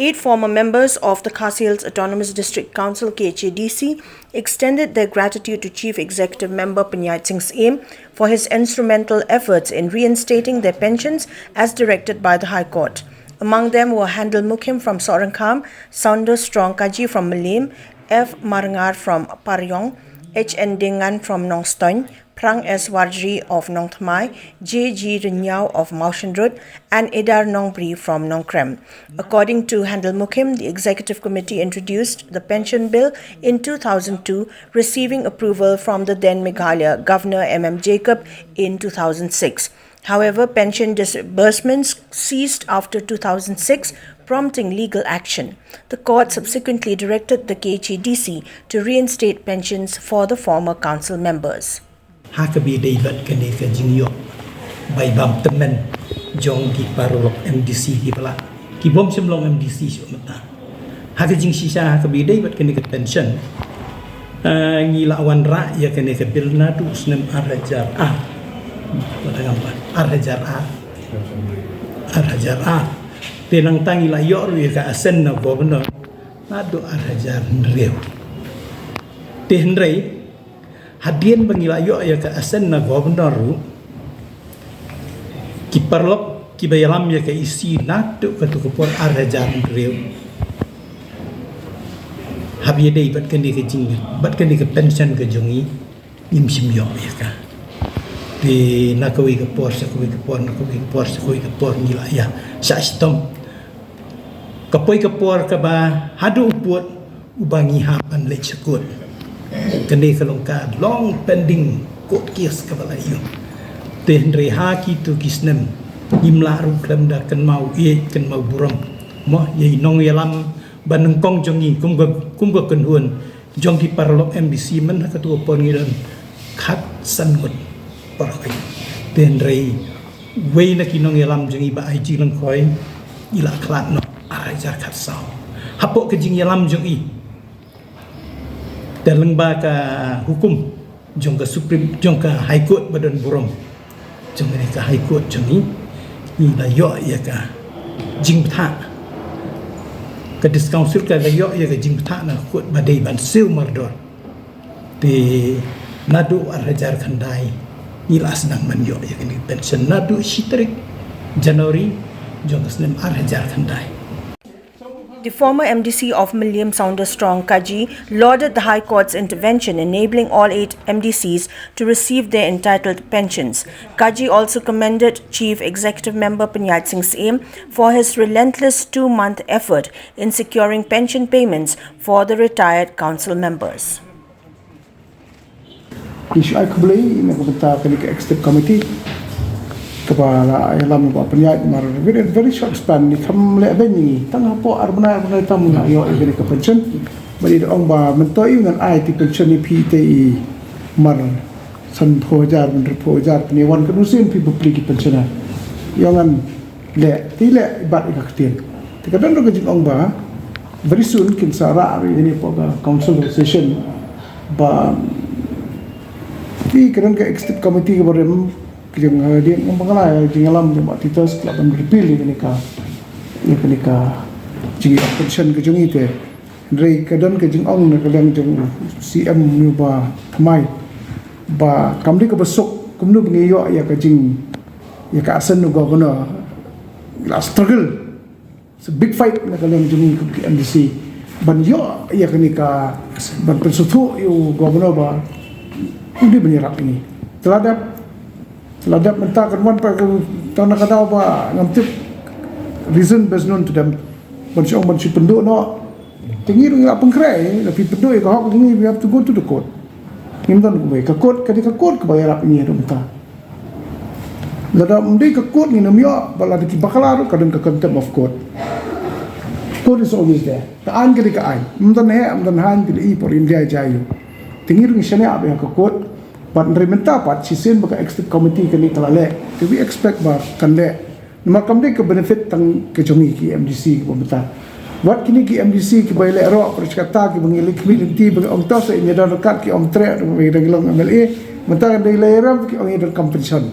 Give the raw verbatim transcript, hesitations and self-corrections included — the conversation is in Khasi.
Eight former members of the Khasi Hills Autonomous District Council, K H A D C, extended their gratitude to Chief Executive Member Panchayat Singh Syiem for his instrumental efforts in reinstating their pensions as directed by the High Court. Among them were Handel Mukhim from Sohryngkham, Saunders Strong Kaji from Mylliem, F Marngar from Pariong, H N Dengan from Nongstoin, Phrang S Warjri of Nongthymmai, J G Rynniaw of Mawshynrut, and Idar Nongbri from Nongkrem. According to Handel Mukhim, the Executive Committee introduced the Pension Bill in two thousand two, receiving approval from the then Meghalaya Governor M M Jacob in two thousand six. However, pension disbursements ceased after two thousand six, prompting legal action. The court subsequently directed the K H A D C to reinstate pensions for the former council members. Ha kaba ïadei bad kane ka jingïoh bai bam tymmen jong ki paralok M D C kiba la, ki bym shym long M D C shuh mynta. Ha ka jingshisha ha kaba ïadei bad kane ka pension, ah, ngi la wanrah ïa kane ka bill naduh u snem ar hajar ar. Wat hangam ba ar hajar ar. Ar hajar ar. Te nangta ngi la ïoh ruh ïa ka assent na governor naduh ar hajar hynriew. Te hynrei hadien ba ngi la ïoh ïa ka assent na governor ruh, ki paralok kiba ïalam ïa ka E C naduh kato ka por ar hajar hynriew, haba ïadei bad kane ka jing, bad kane ka pension ka jong ngi, ngim shym ïoh ïa ka. Te na kawei ka por sha kawei ka por, na kawei ka por sha kawei ka por, ngi la ïa shah shitom. Ka poi ka por kaba haduh u pud uba ngi hap ban leit sha kot. Kane ka long ka long pending court case kaba la ïoh. Te hynrei ha kito ki snem ngim lah ruh khlem da kynmaw ïeit kynmaw burom mo ïa i nongïalam ba nyngkong jong ngi, kum ka, kum ka kynhun jong ki paralok M D C, myn ha kato ka por ngi don khatsan ngut paralok. Te hynrei wei na ki nongïalam jong i, Bah Aiji Lyngkhoi, i la khlad noh ar hajar khatsaw. Hapoh ka jingïalam jong i, te lyngba ka hukum jong ka Supreme, jong ka High Court ba don burom, jong kane ka High Court jong i, i la ïoh ïa ka jingbthah. Ka District Council ka la ïoh ïa ka jingbthah na ka court ba dei ban siew mardor. Te naduh ar hajar khyndai ngi la sdang ban ïoh ïa kane ka pension naduh shi tarik January jong ka snem ar hajar khyndai. The former M D C of Mylliem, Saunders Strong Kaji, lauded the High Court's intervention enabling all eight M D Cs to receive their entitled pensions. Kaji also commended Chief Executive Member Panchayat Singh Syiem for his relentless two-month effort in securing pension payments for the retired council members. Ngi shu ai khublei na ka bynta kane ka executive committee kaba la ïalam ba pynïaid mar very, very short span, ngi kham leh beiñ ngi tang hapoh ar bnai ar bnai tam ngi la ïoh ïa kane ka pension. Ba dei da ong ba mynta ïa ngan ai ti pension ïa phi te i mar sanphew hajar, hynriewphew hajar, pynïaid wan ka nusin phi bapli ki pensioner. Ïa ngan leh, te leh bad ïa ka ktien. Te ka don ruh ka jingong ba very soon kin sa rah ruh ïa kane hapoh ka council session. Ba te ka don ka executive committee kaba rem, ka jong, eh, dei ong ba nga la, jingïalam jong Bah Titos ka la ban repeal ïa kane ka, ïa kane ka jingïoh pension ka jong i te. Hynrei ka don ka jingong na ka liang jong u C M uba thymmai ba kam dei kaba suk kumno ba ngi ïoh ïa ka jing, ïa ka assent u governor. La struggle, it's a big fight na ka liang jong ngi kum ki M D C ban ïoh ïa kane ka, ban pynsngewthuh ïa u governor ba u dei ban ïarap ïa ngi. Te la dep, te la dep, mynta kan wan pat ka, tang na ka daw ba ngam tip, reason best known to them. Ban shu ong ban shu pynduh noh. Te ngi ruh ngi la pynkhreh, la phi pynduh ïa ka hok jong ngi, we have to go to the court. Ngim don kumwei, ka court ka dei ka court kaba ïarap ïa ngi ruh mynta. Lada ym dei ka court ngin ym ïoh, bad lada ki bakla ruh ka don ka contempt of court. Court is always there. Ka aiñ ka dei ka aiñ. Ym don heh, ym don haiñ, phi la i por India jai ïa u. Te ngi ruh ngi shaniah bha ïa ka court. Bad hynrei mynta pat shisien ba ka executive committee kane ka la leh, te we expect ba kan leh. Namar kam dei ka benefit tang ka jong ngi ki M D C kiba mynta. Wat kine ki M D C kiba ïaleh roh, pyrshah kata kiba ngi leh khmih lynti ba ngi ong to sa ïa don ryngkat ki ong treh ba ngi dang long M L A. Mynta ka dei leh ram ki ong ïa don kam pension.